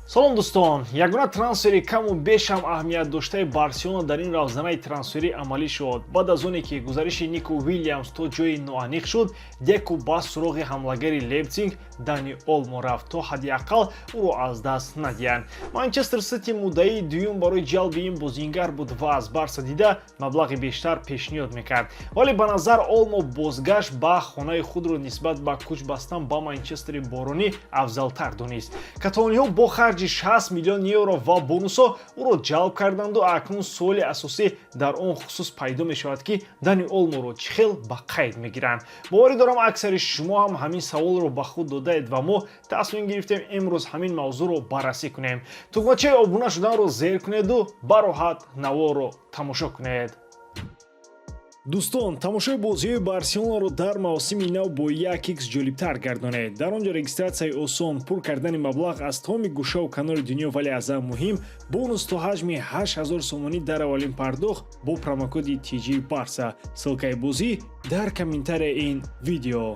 Салом, дӯстон! Ягона трансфери каму беш ҳам аҳамият доштаи Барселона дар ин равзанаи трансферӣ амалӣ шуд. Баъд аз оне ки гузариши Нико Вилямс то ҷои ноаниқ шуд, Деку ба суроғи ҳамлагари Лейпсиг Дани Олмо рафт, то ҳадди ақал ӯро аз даст надиҳанд. Манчестер Сити муддаии дуюм барои ҷалби ин бозингар буд ва аз Барса дида маблағи бештар пешниҳод мекард, вале ба назар Олмо бозгашт ба хонаи худро нисбат ба кӯч бастан ба Манчестери боронӣ афзалтар донист. Каталониҳо бо харҷи 60 миллион евро ва бонусҳо ӯро ҷалб карданду акнун суоли асосӣ дар он хусус пайдо мешавад, ки Дани Олморо чӣ хел ба қайд мегиранд. Боварӣ дорам, аксари шумо ҳам ҳамин саволро ба худ додаед ва мо тасмим гирифтем имрӯз ҳамин мавзӯъро баррасӣ кунем. Тугмачаи обуна шуданро зер кунеду бароҳат наворро тамошо кунед. Дӯстон, тамошои бозиҳои Барселонаро дар мавсими нав бо 1x ҷолибтар гардонед. Дар он ҷо регистратсияи осон, пур кардани маблағ аз тамоми гӯшаву канори дунё, вале аз ҳама муҳим, бонус то ҳаҷми 8000 сомонӣ дар аввалин пардохт бо промокоди TG Барса. Ссылкаи бозӣ дар комментарияи ин видео.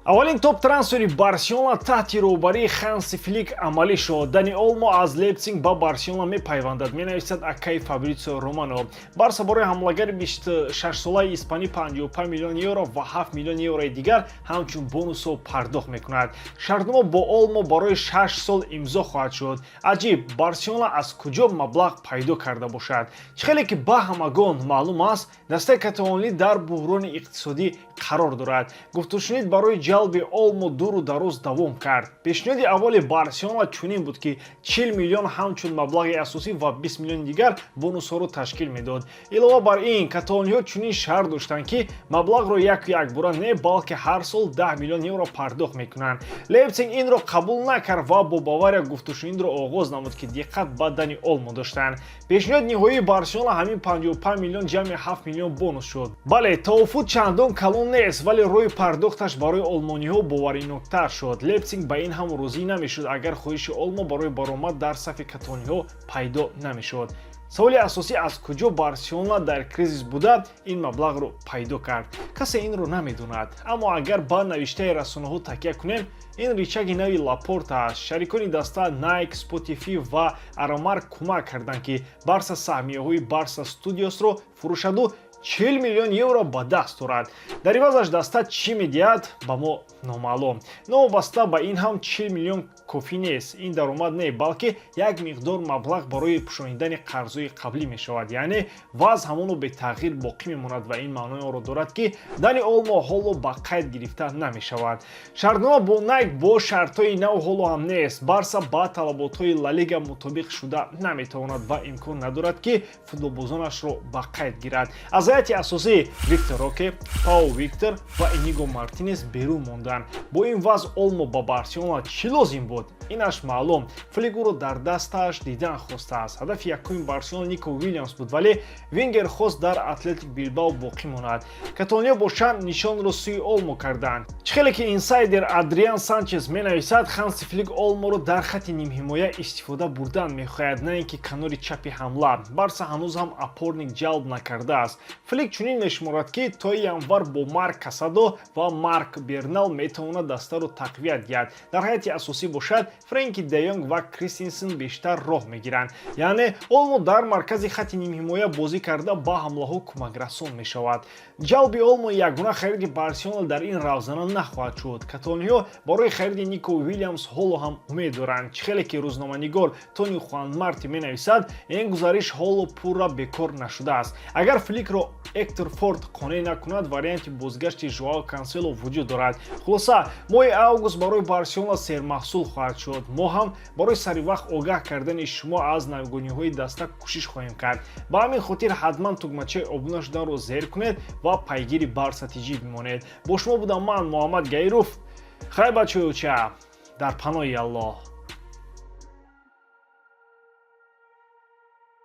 Аввалин топ трансфери Барселона таҳти роҳбарии Ханси Флик амалӣ шуд. Дани Олмо аз Лейпсиг ба Барселона мепайвандад, менависад акаи Фабритсио Романо. Барса барои ҳамлагари 26-солаи испанӣ 55 миллион евро ва 7 миллион еврои дигар ҳамчун бонусҳо пардохт мекунад. Шартнома бо Олмо барои 6 сол имзо хоҳад шуд. Аҷиб, Барселона аз куҷо маблағ пайдо карда бошад? Чӣ хеле ки ба ҳамагон маълум аст, дастаи каталонӣ дар буҳрони иқтисодӣ қарор дорад. Гуфтушунид барои ҷалби Олмо дуру дароз давом кард. Пешниҳоди аввали Барселона чунин буд, ки 40 миллион ҳамчун маблағи асосӣ ва 20 миллиони дигар бонусҳоро ташкил медод. Илова бар ин, каталониҳо чунин шарт доштанд, ки маблағро яку якбора не, балки ҳар сол 10 миллион евро пардохт мекунанд. Лейпсиг инро қабул накард ва бо Бавария гуфтушунидро оғоз намуд, ки диққат ба Дани Олмо доштанд. Пешниҳоди ниҳоии Барселона ҳамин 55 миллион ҷамъи 7 миллион бонус шуд. Бале, тавофуқ чандон калон нест, вале роҳи пардохташ барои олмониҳо бовариноктар шуд. Лейпсиг ба ин ҳам розӣ намешуд, агар хоҳиши Олмо барои баромад дар сафи каталониҳо пайдо намешуд. Саволи асосӣ: аз куҷо Барселона дар кризис буда ин маблағро пайдо кард? Касе инро намедонад, аммо агар ба навиштаи расонаҳо такя кунем, ин рычаги нави Лапорта аст. Шарикони даста Nike, Spotify ва Арамарк кӯмак карданд, ки Барса саҳмияҳои Барса Студиосро фурӯшаду 40 миллион евро ба даст орад. Дар ивазаш даста чӣ медиҳад, ба мо номаълум. Новобаста ба ин ҳам 40 миллион кофӣ нест. Ин даромад не, балки як миқдор маблағ барои пӯшонидани қарзҳои қаблӣ мешавад, яъне вазъ ҳамоно бетағйир боқӣ мемонад ва ин маънои онро дорад, ки Дани Олмо ҳоло ба қайд гирифта намешавад. Шартнома бо Найк бо шартҳои нав ҳоло ҳам нест. Барса ба талаботҳои Ла Лига мутобиқ шуда наметавонад ва имкон надорад, ки футболбозонашро ба қайд гирад. Аз ҳайати асосӣ Виктор Роке, Пау Виктор ва Иниго Мартинес берун монданд. Бо ин вазъ Олмо ба Барселона чӣ лозим буд, инаш маълум: Флик ӯро дар дастааш дидан хостааст. Ҳадафи якуми Барселона Нико Вилямс буд, вале вингер хост дар Атлетик Билбао боқӣ монад. Каталониё бошанд, нишонро сӯи Олмо карданд. Чӣ хеле ки инсайдер Адриан Санчес менависад, Ханси Флик Олморо дар хати нимҳимоя истифода бурдан мехоҳад, на ин ки канори чапи ҳамла. Барса ҳанӯз ҳам опорник ҷалб накардааст. Флик чунин мешуморад, ки то январ бо Марк Касадо ва Марк Бернал метавонад дастаро тақвият диҳад. Дар ҳайати асосӣ бошад, Френки де Йонг ва Кристенсен бештар роҳ мегиранд, яъне Олмо дар маркази хати нимҳимоя бозӣ карда, ба ҳамлаҳо кӯмакрасон мешавад. Ҷалби Олмо ягона хариди Барселона дар ин равзана нахоҳад шуд. Каталониҳо барои хариди Нико Вилямс ҳоло ҳам умед доранд. Чӣ хеле ки рӯзноманигор Тони Хуан Марти менависад, ин гузариш ҳоло пурра бекор нашудааст. Агар Фликро Эктор Форт қонеъ накунад, варианти бозгашти Жоао Кансело вуҷуд дорад. Хулоса, моҳи август барои Барселона сермаҳсул хоҳад шуд. Мо ҳам барои саривақт огаҳ кардани шумо аз навгониҳои даста кӯшиш хоҳем кард. Ба ҳамин хотир ҳатман тугмачаи обуна шуданро зер кунед ва пайгири Барса ТЖ бимонед. Бо шумо будам ман, Муҳаммад Гаиров. Хай, бачаёча, дар паноҳи Аллоҳ.